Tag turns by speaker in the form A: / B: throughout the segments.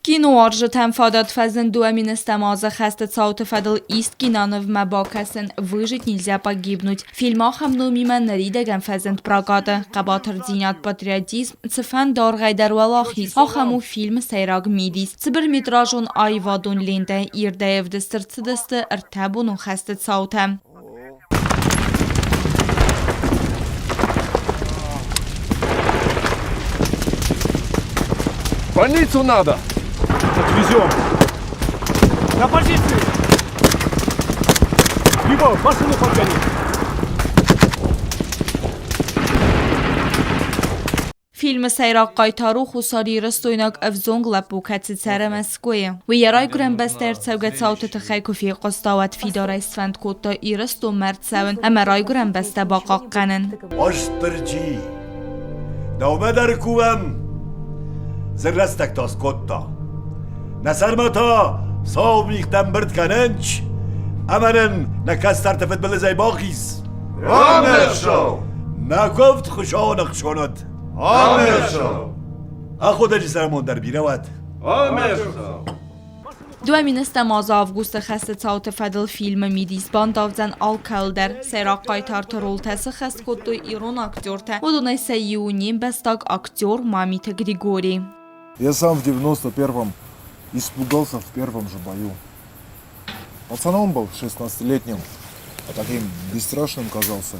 A: Киноуарзджытӕн фадат фӕзынд 2007 азы хӕсты цауты фӕдыл ист кинонывмӕ бакӕсын «Выжить нельзя погибнуть». Фильм ахӕм номимӕ ныридӕгӕн фӕзынд прокаты. Хъӕбатырдзинад, патриотизм, цыфӕнды аргъӕй дӕр уӕлахиз, ахӕм у фильмы сӕйраг мидис. Цыбырметражон аивадон лентӕ ирдӕй ӕвдыст ӕрцыдысты ӕртӕбонон хӕсты цаутӕ.
B: Больницу надо!
C: Отвезем! На позиции! Либо машину подгони!
A: Фильмы сӕйраг хъайтар у хуссарирыстойнаг ӕвзонг лӕппу, кӕцы цӕры Мӕскуыйы. Уый йӕ райгуырӕн бӕстӕйы ӕрцӕугӕ цауты тыххӕй куы фехъуыста, уӕд фидарӕй сфӕнд кодта Ирыстонмӕ ӕрцӕуын ӕмӕ райгуырӕн бӕстӕ бахъахъхъӕнын.
D: Уастырджи, дӕумӕ дӕр кувӕм, зын рӕстӕг та скодта. Нӕ сӕрмӕ та сау мигътӕ ӕмбырд кӕнынц, ӕмӕ нын нӕ кӕстӕрты фыдбылызӕй бахиз.
B: Рамӕрсау!
D: Нӕ куывд Хуыцауы ныхсонӕд.
B: Амӕрсау!
D: Аходӕджы цӕрӕнбон дӕр бирӕ уӕд.
B: Амӕрсау!
A: 2007 азы августы хӕсты цауты фӕдыл фильмы мидис бандавдзӕн алкӕуыл дӕр. Сӕйраг хъайтарты ролтӕ сыххӕст кодтой ирон актертӕ, уыдонӕй сӕ иу не мбӕстаг актер Мамиты Григорий.
E: Я сам в 91-м испугался в первом же бою. Пацаном был 16-летним, а таким бесстрашным казался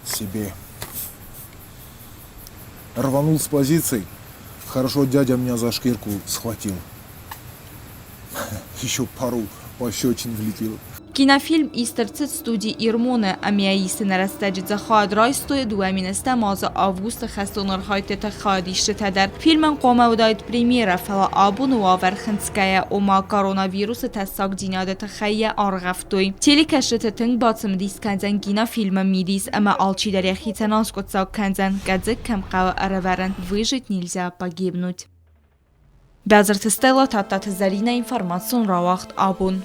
E: себе. Рванул с позиций. Хорошо дядя меня за шкирку схватил. Еще пару пощечин влетело.
A: Кинофильм ист ӕрцыд студи Ирмон-ы ӕмӕ исыны рӕстӕджы дзы хайад райстой 2007 азы августы хӕстон архайдтыты хайадисджытӕ дӕр. Фильмӕн хъуамӕ уыдаид премьерӕ, фӕлӕ абоны уавӕр хынцгӕйӕ, ома коронавирусы тӕссагдзинады тыххӕй йӕ аргъӕвтой. Телекӕсджыты тынг бацымыдис кӕндзӕн кинофильмы мидис ӕмӕ алчидӕр йӕхицӕн аскъуыддзаг кӕндзӕн, гӕдзыг кӕм хъӕуы ӕрӕвӕрын «Выжить нельзя погибнуть». Бязырты Стелла, Тадтаты Зӕринӕ, информацион рауагъд «Абон».